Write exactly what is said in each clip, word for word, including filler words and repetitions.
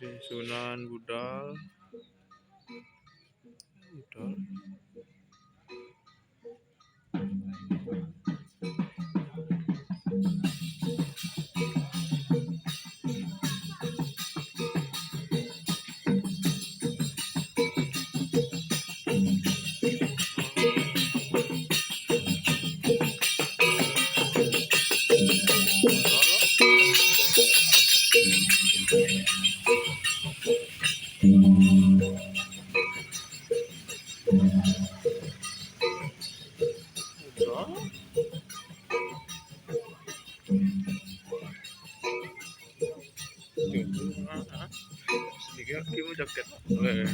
Di Sunan budal. Budal. Sedikit, ah, ah. Sedikit, ki mau jaket. Weh.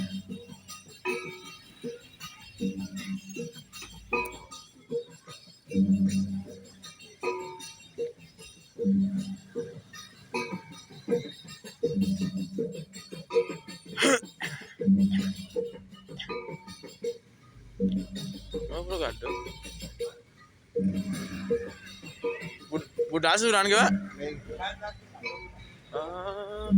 Oh, belum ada. Bud-, budal Sunan ke, Pak? Ah.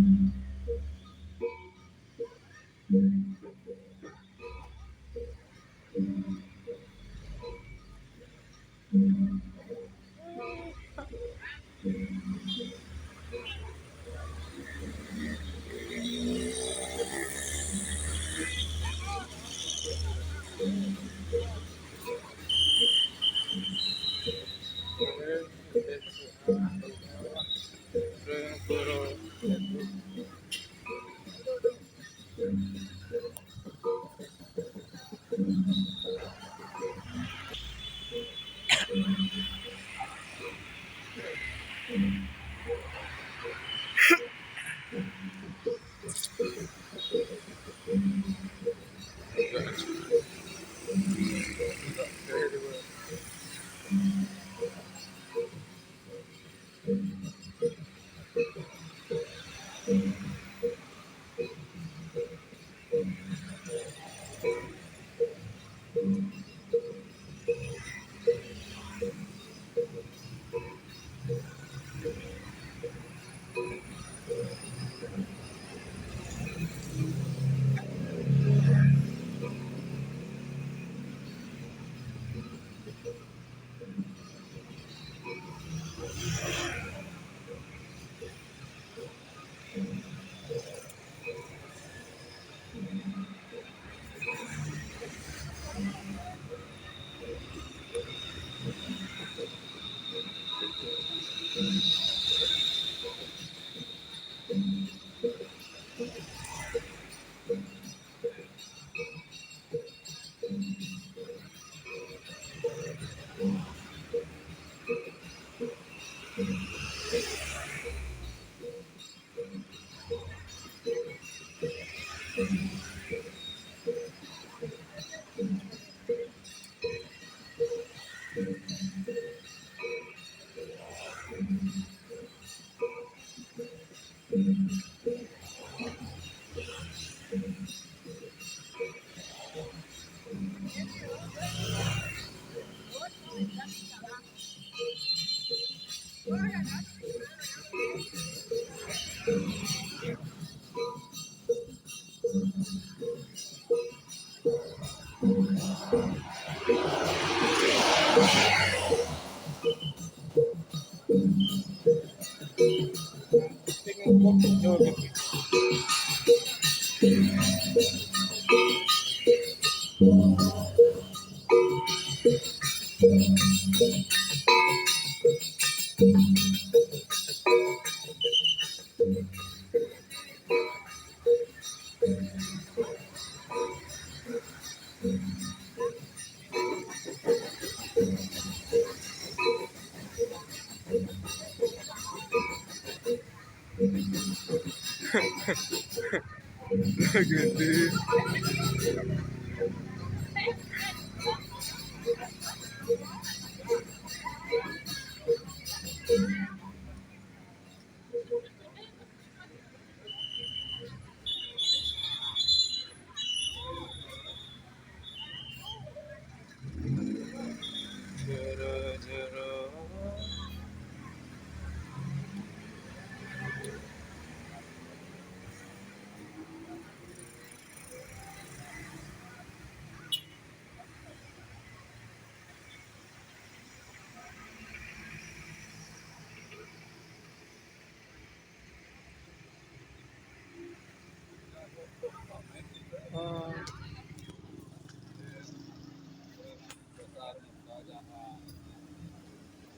Gede.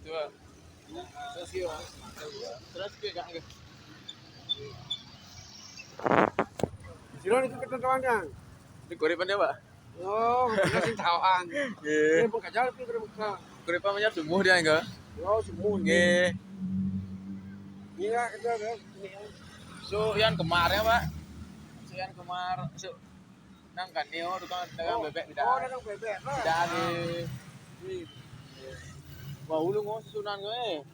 Coba. Terus gimana? Terus gimana? Sira niku ketentuan, Kang. Di kuripan ya, Pak? Oh, bener sing tawang. Nggih. Ini pun kajal itu kena buka. Kuripan menyang sumuh dia enggak? Oh, sumuh. Nggih. Iya, itu ada. Ini ya. So, yang kemarin, Pak. So, yang kemarin, so, nang kan, oh, tukang, tukang Oh, bebek beda. Oh, tukang bebek, Pak. Beda, nggih. Wah, ulung ngomong susunan gue.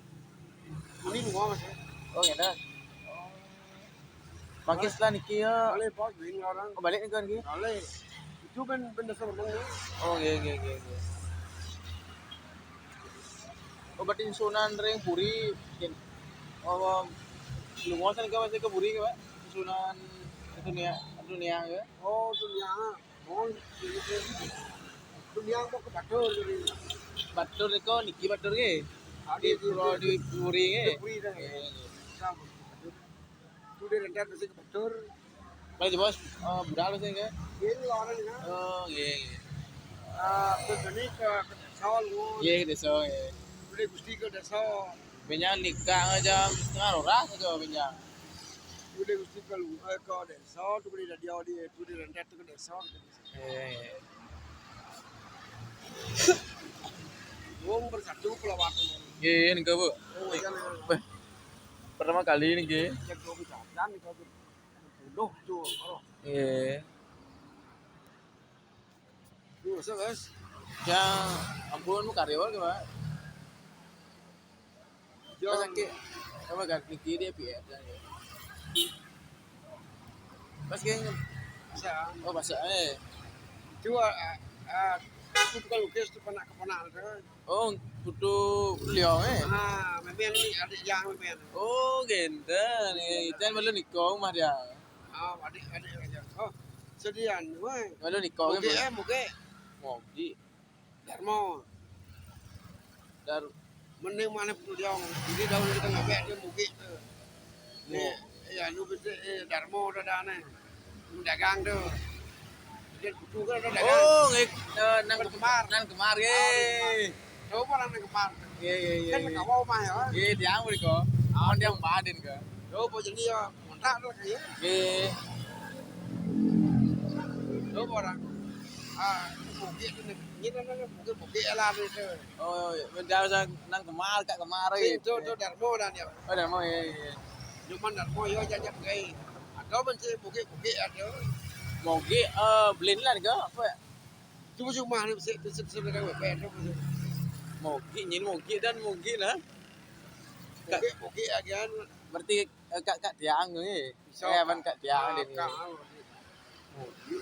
Kuning gua, Mas. Oh, ngene. Makin setelah niki ya. Balik, Pak, gini orang. Oh, balik nih kan iki. Balik. Itu ben ben dasar meneng. Oh, nggih, nggih, nggih, nggih. Oh, berarti sunan ring puri. Kin. Oh, lu ngosen ke masih ke puri ke, Pak? Sunan itu nih ya, itu nih ya. Oh, itu nih ya. Oh, itu nih ya kok ke Batur jadi. Batur niku niki Batur nggih. Ada Di di Pulau di Puri nggih. Puri dah. Nggih, nggih. Sama. Itu dia rendah mesti ke Batur. Paling bos, eh, budal sih nggih. Ini orang ya. Oh, nggih, nggih. Ah, ke sini ke ke desa lu. Nggih, ke desa nggih. Udah Gusti ke desa. Benjang nikah jam setengah rolas ke benjang. Udah Gusti ke lu eh, ke desa tu boleh dah dia di tu di rendah tu ke desa. Eh. Wong bersatu kelewatan. Nggih, niku, Bu. Oh, iya, iya. Beh, pertama kali niki. Jago jajan niku. Duh, tuh. Oh. Nggih. Duh, masa, Mas? Ya, ampun, Bu karyawan ke, Pak? Yo. Pas sakit. Apa kan niki dia P F kan. Pas geng. Masa? Oh, masa eh. Itu ah, ah, itu bukan lukis itu pernah keponakan kan. Oh, kudu beliau eh. Ah, memang ini adik yang memang. Oh, genten. Eh, itu yang malu nikung mah dia. Ah, adik adik aja. Oh, sedian, woi. Malu nikung. Oke, eh, oke. Ngopi. Darmo. Dar Mending mana pun dia. Jadi daun kita ngabek dia bukit tu. Ni, ya, lu betul eh, Darmo dah dah ni. Dagang tu. Dia kutu kan dah dagang. Oh, ngi eh, nang kemar, nang kemar ye. Tahu apa nang kemar? Ye ye ye. Kan kawau mah ya. Ye, dia apa ko? Awan dia badin ke. Tahu apa jadi ya? Montak tu kaya. Ye. Tahu apa orang? Ah, bukit tu ni. Ni dah dah bukit bukit lah ni tu. Oh, menjauh sang nang kemar kat kemar. Itu tu Darmo dah dia. Oh, Darmo ye ye. Cuma Darmo yo jajak gay. Ada benci bukit-bukit ada. Mogi eh belin lah ke apa? Tu cuma ni sik sik sik dah wek dah. Mogi nyin mogi dan mogi lah. Bukit-bukit agian. Berarti eh, kat kat tiang ni. Eh, aban kat tiang dia ni. Mogi.